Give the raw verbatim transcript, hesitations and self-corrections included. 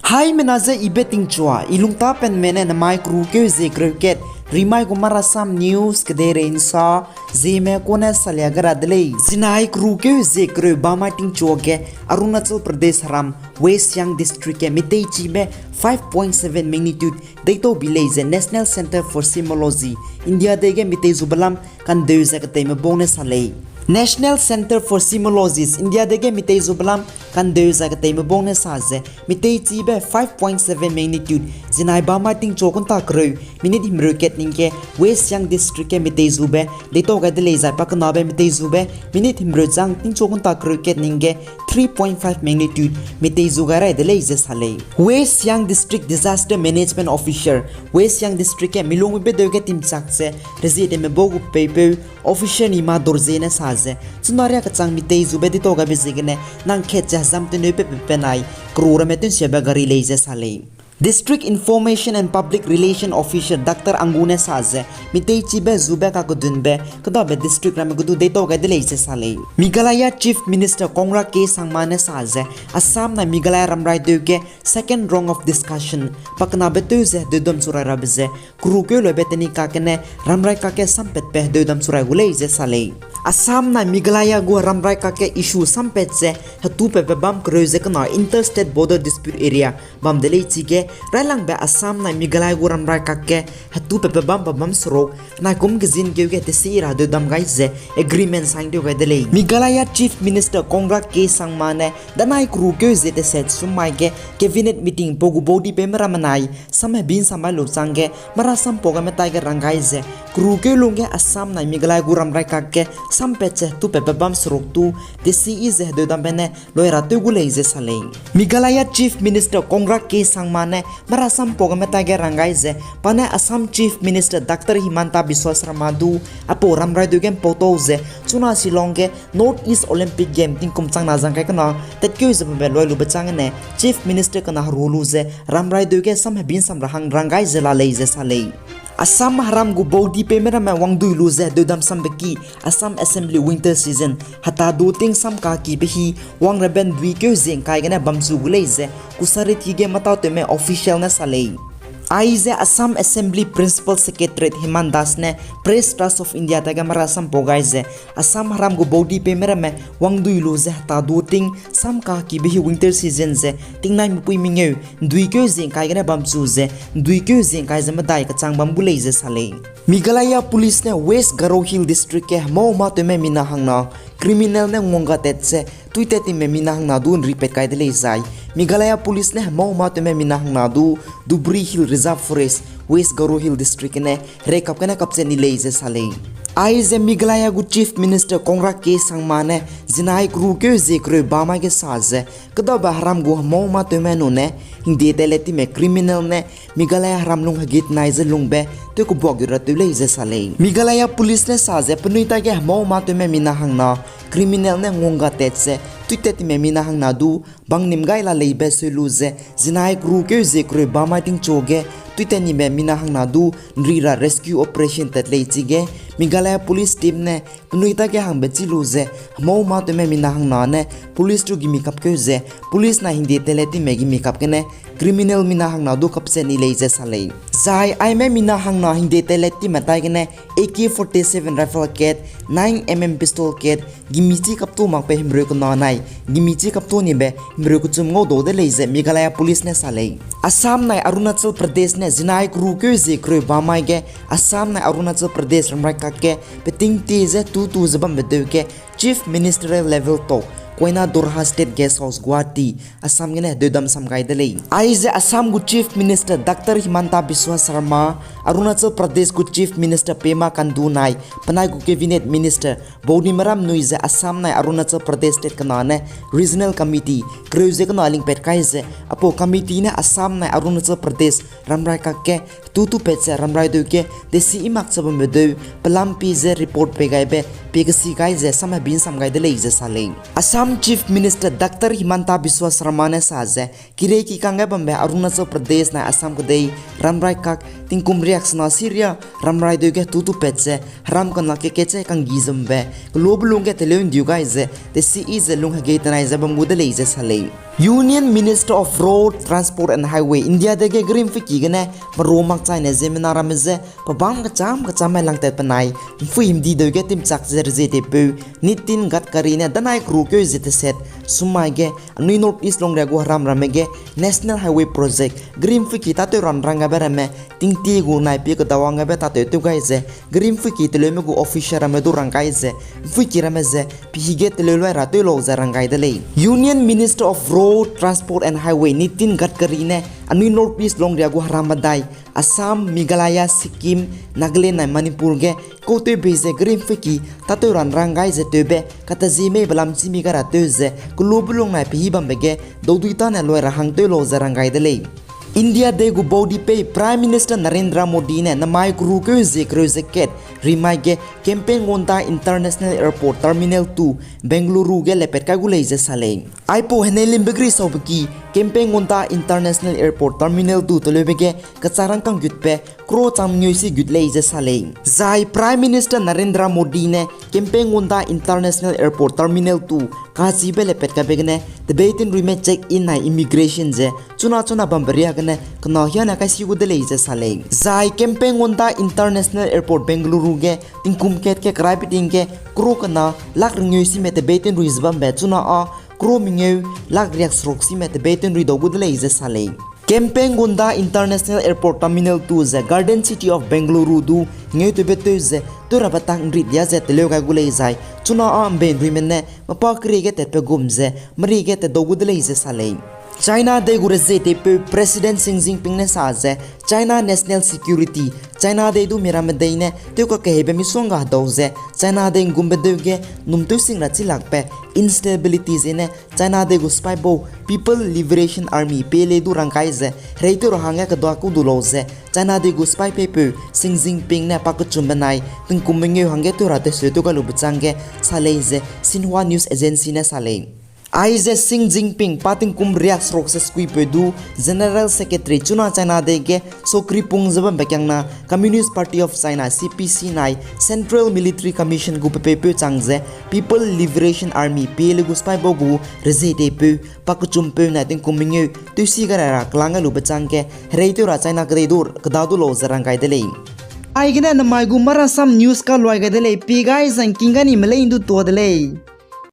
Haimena ze ibe tingchua, i lungtapenme ne namai kerukeu ze kereu kat, rimai gu Marasam News kedeirei nsa, Zeme kune salia ga ra de lei. Zinai kerukeu ze kereu bamai tingchua ge, Arunachal Pradesh heram West Siang District ge miteichibe five point seven magnitude deitau bi lei ze National Centre for Seismology, India dei ge mitei zu belam kandeu ze keteime bau ne sa lei. National Centre for Seismology, India dei ge mitei zu belam kandeu ze keteime bau ne sa ze, miteichibe five point seven magnitude zinai bamai tingchua kunta kereu minute himreu kat ning ge West Siang District ge mitei zube deitau gai de lei zai pakenabe mitei zube minute himreu chang tingchua kunta kereu kat ning ge three point five magnitude mitei zu gai rai de lei ze sa lei. West Siang District Disaster Management Officer, West Siang District ge milung bedeu ge timchak ze rezie teme bau gu peipeu officer Nima Dorje ne sa ze, chuna ria kechang mitei zube deitau gaibe ziegene nang khat ze hezam teneu pepe penai, kero ramme tensiabe gari lei ze sa lei. District Information and Public Relation Officer Doctor Angu ne sa ze, miteichibe zube kakedunbe kedabe district ramme kedu deitau gai de lei ze sa lei. Meghalaya Chief Minister Conrad K Sangma ne sa ze, Assam nai Meghalaya ramrai deu ge second round of discussion pakenabe tew ze deudam chu rai rabe ze, kerukeu loibe teni kakene ramrai kakge sampatbe deudam chu rai gu lei ze sa lei. Assam nai Meghalaya gu ramrai kakge issue sampat ze hetu pepe bam kereu ze kena Inter-State Border Dispute Area bam de lei chige, railangbe Assam nai Meghalaya gu ramrai kakge hetu pepe bam bam bam seruk, nai kum kezin keu ge tesi ra deudam gai ze agreement sign deu gai de lei. Meghalaya Chief Minister Conrad K Sangma ne danai kerukeu ze teset sum mai ge Cabinet meeting pau gu body peime ramme nai samhebi nsamai lu chang ge marasam pau gaime tai ge rang gai ze, kerukeu lung ge Assam nai Meghalaya gu ramrai kakge sampat ze hetu pepe bam seruk tu tesi ze hedeudambe ne loi ra tew gu lei ze sa lei. Meghalaya Chief Minister Conrad K Sangma ne marasam pau gaime tai ge rang gai ze, pa ne Assam Chief Minister Doctor Himanta Biswa Sarma du apau ramrai deu ge mpau tau ze, chuna Shillong ge North East Olympic Game tingkum chang na zang kai kena tatkeu ze bambe loi lube chang gene Chief Minister kena heru lu ze ramrai deu ge samhebi nsam ra hang rang gai ze la lei ze sa lei. Assam heram gu body peime ramme wangdui lu ze deudam sambe ki Assam Assembly winter season heta du ting sam kakibe hi wang rabe nduikeu zie ngkai gene bamchu gu lei ze Kusareti ge matautewme official ne sa lei. Aize Assam Assembly Principal Secretariat Himan Das ne Press Trust of India tage marasam pau gai ze, Assam heram gu body peime ramme wangdui lu ze heta du ting sam kakibe hi winter season ze tingnai mipui mengeu nduikeu zie ngkai gene bamchu ze nduikeu zie ngkai ze medai kechang bam gu lei ze sa lei. Meghalaya Police ne West Garo Hill District ge hemau mâ tewme mina hangna criminal ne nguangga tat ze tuitat time mina hangna du nripat kai de lei zai, Meghalaya Police ne hemau mâ tewme mina hangna du Dhubri Hill Reserve Forest, West Garo Hill District gene hereikap gene kapchat ni lei ze sa lei. Aize Meghalaya gu Chief Minister Conrad K Sangma ne zinai kerukeu zie kereu bamai ge sa ze, kedabe heram gu hemau mâ tewme nune hingde tailat time criminal ne Meghalaya heram lung hegit nai ze lungbe tew kebuak gu ra tew lei ze sa lei. Meghalaya Police ne sa ze penui tage hemau mâ tewme mina hangna criminal ne nguangga tat ze tuitat time mina hangna du bangnim gai la leibe seu lu ze zinai kerukeu zie kereu bamai tingchu ge tuitat nime mina hangna du nri ra rescue operation tat lei chige Meghalaya Police team ne penui tage hangbe chi lu ze hemau mâ tewme mina hangna ne police du gimi kapkeu ze police na hingde tailat time gimi kap gene criminal mina hangna du kapchat ni lei ze sa lei. Zai aime mina hangna hingde tailat time tai gene A K forty-seven rifle kat, nine M M pistol kat, gimi chi kaptu makbe himreu kena nai gimi chi kaptu nibe himreu kechum ngau dau de lei ze Meghalaya Police ne sa lei. Assam nai Arunachal Pradesh ne zinai kerukeu zie kereu bamai ge Assam nai Arunachal Pradesh ramrai kakge peting tie ze tutu ze bambe deu ge Chief Ministerial Level Talk, Koinadorha State Guest House, Guwahati, Assam gene deudam sam gai de lei. Aize Assam gu Chief Minister Doctor Himanta Biswa Sarma, Arunachal Pradesh gu Chief Minister Pema Khandu nai penai gu Cabinet Minister body meram nui ze Assam nai Arunachal Pradesh State kena ne Regional Committee kereu ze kena lingpat kai ze apau committee ne Assam nai Arunachal Pradesh ramrai kakge tutu pat ze ramrai deu ge desi i mak ze bambe deu pelam pi ze report pei gaibe pie kesi gai ze samhebi nsam gai de lei ze sa lei. Assam Chief Minister Doctor Himanta Biswa Sarma ne sa ze kirei kikangge bambe Arunachal Pradesh nai Assam kedei ramrai kak tingkum riaksena siria ramrai deu ge tutu pat ze heram kena keke che kanggi ze bambe kelobe lung ge teleu ndiu gai ze desi i ze lung hegei tenai ze bam gu de lei ze sa lei. Union Minister of Road Transport and Highway India dege grim fiki gene mero makchaine ziemmena ramme je pebâm kechâm kechâmme langtat penai, mfui himdi deu ge timchak ze rezie teipeu Nitin Gadkari ne danai keru keu ze teset sum mai ge anui North East longria gu heram ramme ge National Highway Project grim fiki tâtew ran rang gaibe ramme tingtie gu nai pie kedau wang gaibe tâtew tew gai ze grim fiki teleume gu official ramme du rang gai ze mfiki ramme ze pehî ge teleu luai ra tew lau ze rang gai de lei. Union Minister of Road Transport and Highway Nitin Gadkari ne anui North East longria gu heram medai Assam, Meghalaya, Sikkim, Nagaland nai Manipur ge kau tew bei ze grim fiki tâtew ran rang gai ze tewbe katazie mei belam chî mi gai ra tew ze kelu belung nai pehî bambe ge daudui tâne luai ra hang tew lau ze rang gai de lei. India dei gu baudipei Prime Minister Narendra Modi ne namai keru keu ze kereu ze kat rimai ge Kempegowda International Airport Terminal two, Bengaluru ge lepat kai gu lei ze sa lei. Aipau henei limbe gri saube ki Kempegowda International Airport Terminal two teleube ge kecharangkang gutbe crore chang mengeu si gut lei ze sa lei. Zai Prime Minister Narendra Modi ne Kempegowda International Airport Terminal two kachibe lepat kaibe gene tebei tinruime check-in nai immigration ze chuna chuna bambe riagene kena hiane kai si gu de lei ze sa lei. Zai Kempegowda International Airport Bengaluru ge tingkum kat ke kerai beting ge crore kena lakh rengeu sime tebei tinrui ze bambe chuna â crore mengeu lakh riak seruk sime tebei tinrui dau gu de lei ze sa lei. Kempegowda International Airport Terminal two ze Garden City of Bengaluru du ngeu tewbe tew ze tew rabe tak nrit dia ze teleu gai gu lei zai chuna â mbe nruime ne mepa kerie ge tatbe gum ze merie ge tat dau gu de lei ze sa lei. China dei gu rezie teipeu President Xi Jinping ne sa ze China national security, China dei du miramme dei ne tew kakeheibe misongga hedau ze China dei nggumbe deu ge num tewsing ra chilakbe instability zene China dei gu sipai bau People Liberation Army, P L A du rang kai ze hereitew ra hangge kedua ku du lau ze China dei gu sipai peipeu Xi Jinping ne pakechum benai tingkum mengeu hangge tew ra teseu tew gai lube chang ge sa lei ze Xinhua News Agency ne sa lei. Aize Xi Jinping pa tingkum riak seruk ze sekuipeu du General Secretary chuna China dei ge sokripung ze bambe kiangna Communist Party of China, C P C nai Central Military Commission gu pepeupeu chang ze People Liberation Army, P L A gu sipai bau gu rezie teipeu pakechumpeu nai tingkum mengeu tewsi gai ra ra kelang gai lube chang ge hereitew ra China kedei du keda du lau ze rang gai de lei. Aigene namai gu Marasam News kaluai gai de lei, pie gai zangking gai ni melei ndu tua de lei.